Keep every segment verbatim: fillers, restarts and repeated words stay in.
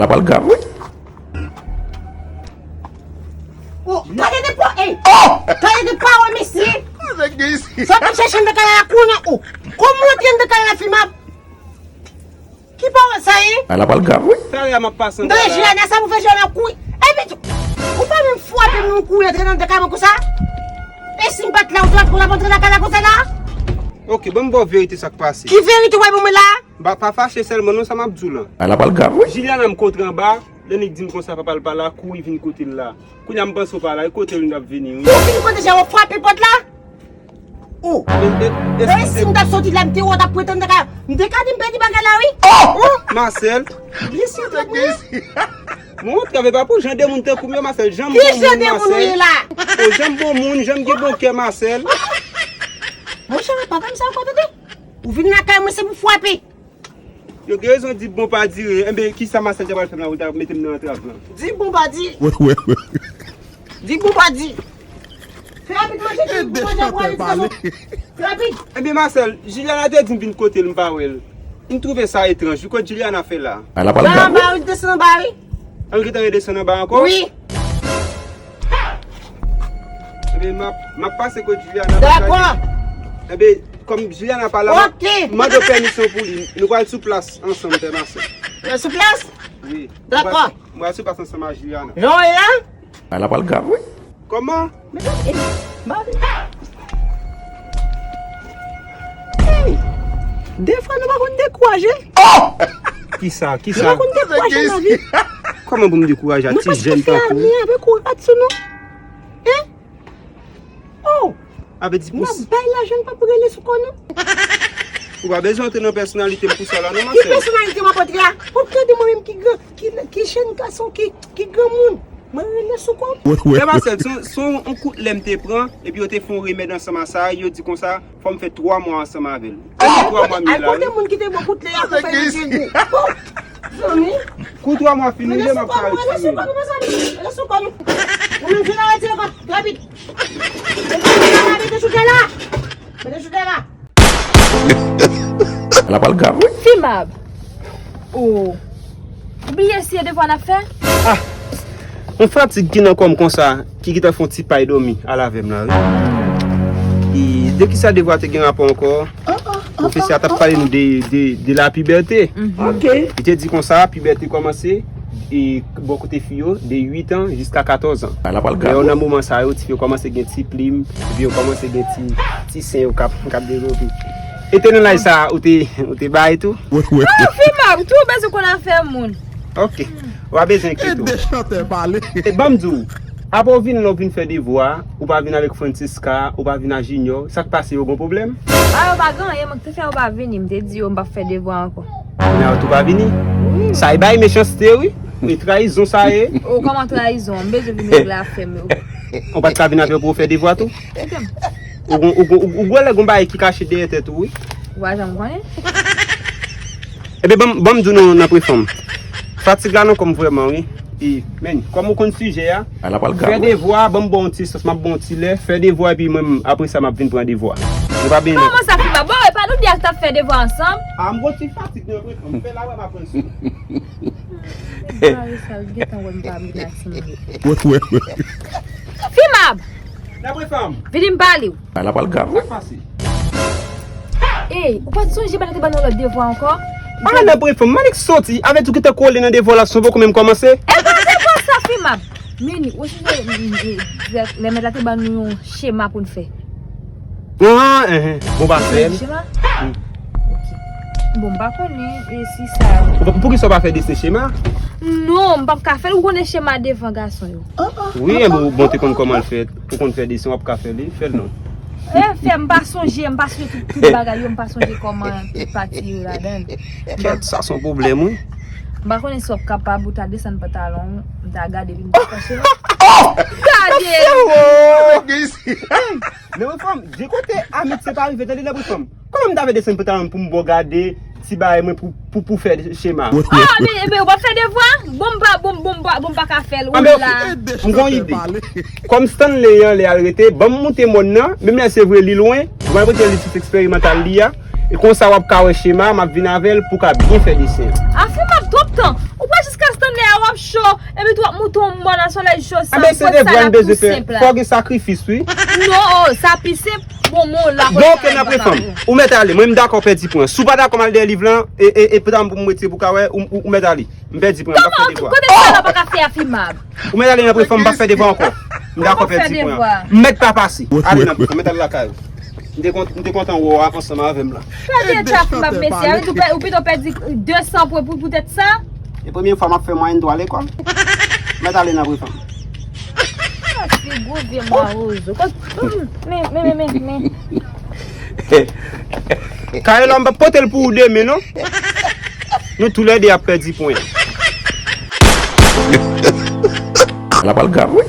L ap al grav, wi. Oh, gade de po, ey! Oh! Gade de pawòl, mesye! Sa pou chèche m te kay la kounye ou. Kòman w antre m te kay la, Fimab? Ki pawòl sa ye? L ap al grav, wi. Talè a m ap pase anba la. Jilana, sa pou fè Jilana kouri. Epi tou, ou pa menm frape moun kouri antre nan de kay mwen konsa? E si m pa t la, ou t ap antre nan kay la konsa la? Ok, ban m ba w verite sa k pase. Ki verite w bay ban mwen la? Ba, pa fache sèlman non, sa m ap di w lan. L ap al grav, wi. Jilana m kontre anba, Lenny di m konsa papa l pa la, kouri vin kote l la. Kounye a m panse w pa la, e kote l nou t ap vini, wi. Ou vin kote Jilana, w ap frape pòt la? Ou. E si m t ap soti la, m te wè w t ap pretann, m te ka, m te ka di m pèdi bagay la, wi. Oh! Marcel. Blisi, trè blisi. Mwen, w travay pa pou jan de moun tankou m yo, Marcel. Jan m bon moun, Marcel. Ki jan de moun ou ye la? O, jan m bon moun, jan m gen bon kè, Marcel. Monchè, pa fè m sa ankò, tande. Ou vin lakay mwen, se pou frape. Yo gen rezon di bon pa dire. Enben, kisa Marcel te pral fè m la, ou ta mete m nan antrav lan? Di bon pa di. Wè, wè, wè. Di bon pa di. Fè rapid manje, fè manje pou ale ti gason. Fè rapid. Enben, Marcel, Juliana te di m vin kote l, m pa wè l. M twouve sa etranj. Wi, kot Juliana fè la? L ap al grav, wi. Anba, wi, desann anba, wi. An gentan redesann anba ankò? Wi. Enben, m ap, m ap pase kot Juliana. Dakò. Enben, kòm Juliana pa la, m ap mande w pèmisyon pou li. Nou pral sou plas ansanm, pè Marcel. Sou plas? Wi. Dakò. M pral sou plas ansanm ak Juliana. Jan w ye la? L ap al grav, wi. Kòman? Men, e, mari. Hey! Defwa nou pa konn dekouraje. Oh! Kisa? Kisa? Nou pa konn dekouraje nan lavi. Kòman pou m dekouraje a ti jèn tankou w? Nou pa sipoze fè lavi avèk ou rat sou nou. Hein? Oh! Avè di pou. N ap bay lajan, n p ap rele sou kò nou. Ou pa bezwen antre nan pèsonalite m pou sa la non, Marcel. Ki pèsonalite m ap antre a? Ou tande mwen menm ki gran, ki, ki jèn gason, ki, ki granmoun. Mwen rele sou kò m. Frè Marcel, se yon, se yon kout lè m te pran, epi yo te fè yon remèd ansanm a sa, yo di konsa, fò m fè twa mwa ansanm avè l. Epi twa mwa m ye la, wi. Al kote moun ki te ban kout lè a pou fè yon ti gou. Oh, zanmi. Kou twa mwa fini, m ap ka retire. Rele sou kò nou, mezanmi. Rele sou kò nou. Ou menm vin arete kò, rapid. Mete choudyè la. Mete choudyè la. L ap al grav, wi. Fimab. Oh. Ou bliye si e devwa n ap fè? Ah. Yon fatig ki nan kò m konsa, ki gentan fè yon ti pay dòmi al avè m la, wi. E de kisa devwa te gen rapò ankò? Pwofesè a t ap pale nou de, de, de la pibète. Ok. Li te di konsa, pibète kòmanse e bò kote fi yo, de uit an jiska katòz an. Lè yo nan moman sa yo, ti fi yo kòmanse gen ti plim, epi yo kòmanse gen ti, ti sen yo k ap, k ap devlope. E te nan laj sa a, ou te, ou te bay tou? Oh, Fimab, tou bezwen konn afè moun. Ok. Ou pa bezwen enkyete w. E de chantè pale. E ban m di w, apre w vin la, w vin fè devwa, ou pa vin avèk Francisca, ou pa vin ak Junior, sa k pase, yo gon pwoblèm? Ah, yo pa gen anyen, mwen ki te fè yo pa vini, m te di yo m p ap fè devwa ankò. Kounye a yo tou pa vini? Wi. Sa e bay mechanste, wi. E trayizon sa ye. Oh, kòman trayizon? M bezwen vin regle afè m yo. Ou pa t ka vin avè yo pou w fè devwa tou? Ou, ou, ou, ou, ou gwè lè gon bagay ki kache dèyè tèt ou, wi. Ou pa janm konnen. Ebyen, ban m, ban m di w non, nan prefanm. Fatig la nan kò m vrèman, wi. E, men, kòm ou konn sijè a, fè devwa, ban m ba w yon ti sans, m ap ba w yon ti lè, fè devwa, epi mwen, apre sa, m ap vin pran devwa. Nou pa benyen non. Kòman sa, Fimab? Bon, e pa nou di ak t ap fè devwa ansanm? A, m gon ti fatig nan prefanm, m fè la wè m ap pran sou. Mari sa l gentan wè m pa vin ak timoun. Fimab! Nan prefanm. Vini m pale w. L ap al grav, wi. Sa k pase? Ey, ou pa t sonje Manik te ban nou lòt devwa ankò? Ah, nan prefanm, Manik soti, avè tou ki te kole nan devwa la, se poko menm kòmanse. E pa devwa sa, Fimab. Men, ou sonje, mm, mm, lè mèt la te ban nou yon chema pou n fè. Ah, enhen. Bon, pa fè l. Chema? Wi. Ok. Bon, m pa konnen, e si sa. Pou, poukisa w pa fè desen chema? Non, m p ap ka fè l. Ou konnen chema devan gason yo. Wi, enben, bon, te konn kòman l fèt. Ou konn fè desen, w ap ka fè li, fè l non. E, fè m pa sonje, m pa sonje tout, tout bagay yo, m pa sonje kòman tout pati yo ladan l. Kèt, sa se yon pwoblèm, wi. M pa konnen si w ap kapab, ou ta desann pantalon w, m ta gade li, m ta panche. Gade! Nan prefanm, de kote Amit se pa rive, tande nan prefanm. Kòman m ta vle desann pantalon m pou m ba w gade ti bagay mwen pou, pou, pou fè chema? Ah, men, men, ou pa fè devwa? Bon, m pa, bon, bon, m pa, bon, m pa ka fè l, ou la. M gon ide. Kòm Stanley an lè al rete, ban m moute mòn nan, menm lè se vre li lwen, mwen pote li ti eksperimantal li a, e konsa w ap ka wè chema, m ap vin avè l pou w ka byen fè desen an. Afè m ap twòp tan. Ou pral jiskaske lè a w ap cho, epi tou w ap moute yon mòn a solèy cho sa. Anben, se devwa n bezwen fè. Fò gen sakrifis, wi. Non, sa pi senp. Bon, men w la. Bon, oke, nan prefanm. Ou mèt ale. Mwen, m dakò pèdi pwen. Si w pa dakò, m al dèyè liv lan, e, e, e pran pou m retire pou w ka wè, ou, ou, ou mèt ale. M pèdi pwen, m p ap fè devwa. Kòman ou di sa la pa ka fè a, Fimab? Ou mèt ale nan prefanm, m p ap fè devwa ankò. M dakò pèdi pwen. M mèt pa pase. Ale nan prefanm, mèt ale lakay ou. M te kont-, m te kontan wè w ansanm avè m la. Pèdi etap m ap mesye, ou pito pèdi de san pwen pou poutèt sa? E premye fwa m ap fè mwayèn twa lekòl. Mèt ale nan prefanm. Sa se gwo vye mawozo. Men, men, men, men, men. Kayla, m p ap pote l pou ou demen, non. Nou toulède ap pèdi pwen. L ap al grav, wi.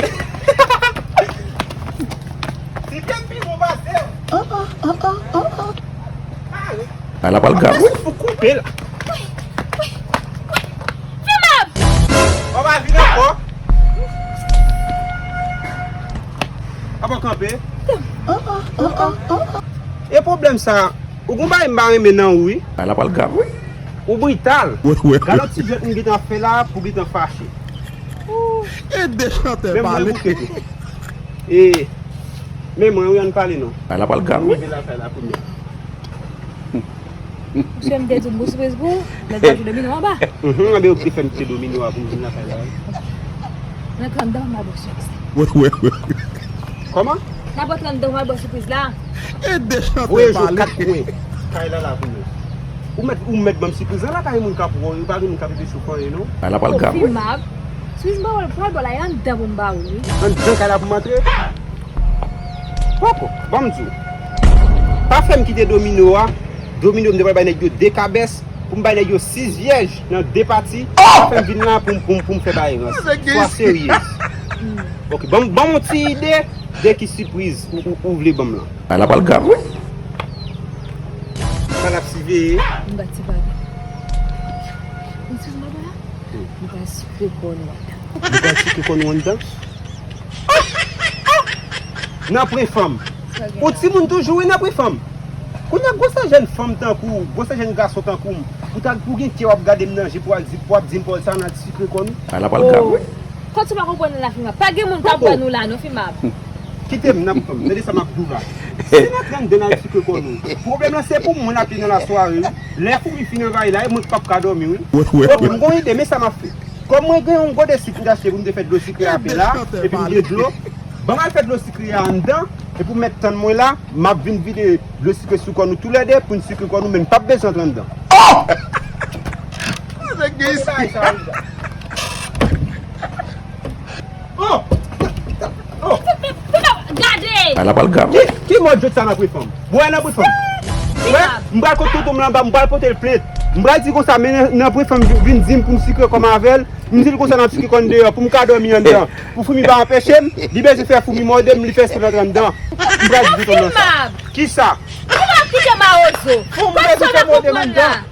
Ti kenn pi bon pase w. An, an, an, an, an, an. A, l ap al grav, wi. Fou koupe la. Fimab! W ap vin ankò. Apa kanpe? An, an, an, an, an, an. E pwoblèm sa, ou gon bagay m pa renmen nan ou, wi. A, l ap al grav, wi. Ou brital. Wi, wi, wi. Gade yon ti jwèt m gentan fè la pou gentan fache. E de chantè pale. Men mwen bouke tou. E, men mwen, wi, ann pale non. A, l ap al grav, wi. Mwen rive lakay la kounye a. Mesye, m te di w m gon sipriz pou ou, lè w t ap jwe domino anba. Mhm, anben, ou te fè m kite domino a pou m vin lakay la, wi. N antre anndan, m al ba w sipriz la. Wi, wi, wi. Kòman? N ap antre anndan, m al ba w sipriz la. E de chantè pale. Voye jwe kat kwen. Kay la la pou mwen. Ou mèt, ou mèt ban m sipriz lan la, pa gen moun k ap wè w, pa gen moun k ap rete sou kò w, non. A, l ap al grav, wi. Fimab. Sipriz m ba w, pral ba w la, e anndan pou m ba w li. Anndan kay la pou m antre? Poko, ban m di w. Pa fè m kite domino a. Domino, m te pral bay nèg yo de kabès. Pou m bay nèg yo sis vyèj nan de pati. Pa fè m vin la pou m, pou m, pou m fè bay rans. Swa seryez. Ok, ban m, ban m yon ti ide de ki sipriz ou, ou, ou vle ban m lan. A, l ap al grav, wi. Sa l ap siveye. M ba ti bagay. Eskize m, papa. M pral sikre kò nou anndan. Ou pral sikre kò nou anndan? Nan pran fanm. Ou timoun toujou, wi, nan pran fanm. Kounye a, gwosè jèn fanm tankou w, gwosè jèn gason tankou m, pou ta, pou gen kè w ap gade m nan je, pou w ap di, pou w ap di m pawòl sa, n al sikre kò nou. A, l ap al grav, wi. Kòm si w pa konprann la, Fimab. Pa gen moun k ap wè nou la, non, Fimab. Kite m, n ap, tande sa m ap di w la. Si n antre anndan n al sikre kò nou, pwoblèm lan se pou mwen l ap ye nan lasware, wi. Lè foumi fin anvayi la, e mwen k p ap ka dòmi, wi. Wi, wi, wi. Ok, m gon ide, men sa m ap fè. Kòm mwen gen yon gode sik m te achte pou m te fè dlo sikle a pè la, epi m gen dlo, ban m al fè dlo sikle a anndan, epi w mèt tann mwen la, m ap vin vide dlo sikle sou kò nou toulède pou n sikle kò nou, men n p ap bezwen antre anndan. Oh! Nèg gen espri. Oh! Oh! Gade! A, l ap al grav, wi. Ki, ki mòd jwèt sa nan pran fanm? Bwè nan pran fanm. Wè, m pral kot tonton m lan anba, m pral pote l plent. M pral di konsa, men nan, nan pran fanm vin, vin di m pou m sikre kò m avè l. M di l konsa n ap sikre kò n deyò, pou m ka dòmi anndan. Pou foumi pa anpeche m, li bezwen fè foumi mòde m, li fè espre l antre anndan. M pral di tonton m lan sa. Kisa? Ou pa kite mawozo. Ou bezwen fè mòde m anndan.